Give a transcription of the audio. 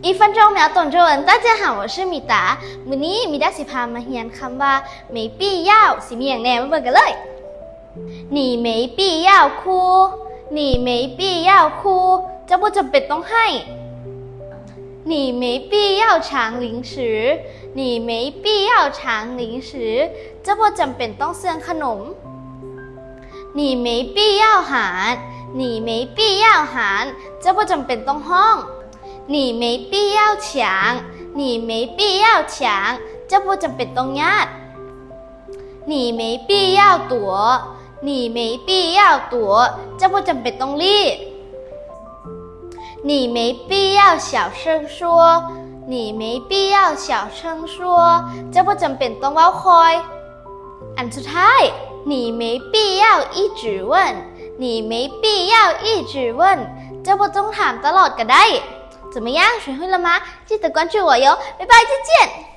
一分钟秒懂中文，大家好，我是米达。 ມື້ນີ້ມິດາຊິພາມາຮຽນຄຳວ່າ 没必要 ຊິມີຫຍັງແດ່ ມາເບິ່ງກັນເລີຍ. 你没必要哭，你没必要哭 ເຈົ້າບໍ່ຈຳເປັນຕ້ອງໄຫ້. 你没必要尝零食，你没必要尝零食 ເຈົ້າບໍ່ຈຳເປັນຕ້ອງເຊື່ອງຂະໜົມ. 你没必要喊，你没必要喊 ເຈົ້າບໍ່ຈຳເປັນຕ້ອງຮ້ອງ. 你没必要抢，你没必要抢 ເຈົ້າບໍ່ຈຳເປັນຕ້ອງຍາດ. 你没必要躲，你没必要躲 ເຈົ້າບໍ່ຈຳເປັນຕ້ອງຫຼີ້. 你没必要小声说，你没必要小声说 ເຈົ້າບໍ່ຈຳເປັນຕ້ອງເວົ້າຄ່ອຍ. ອັນສຸດທ້າຍ 你没必要一直问，你没必要一直问 ເຈົ້າບໍ່ຕ້ອງຖາມຕະຫຼອດກໍໄດ້. 怎么样？学会了吗？记得关注我哟，拜拜，再见。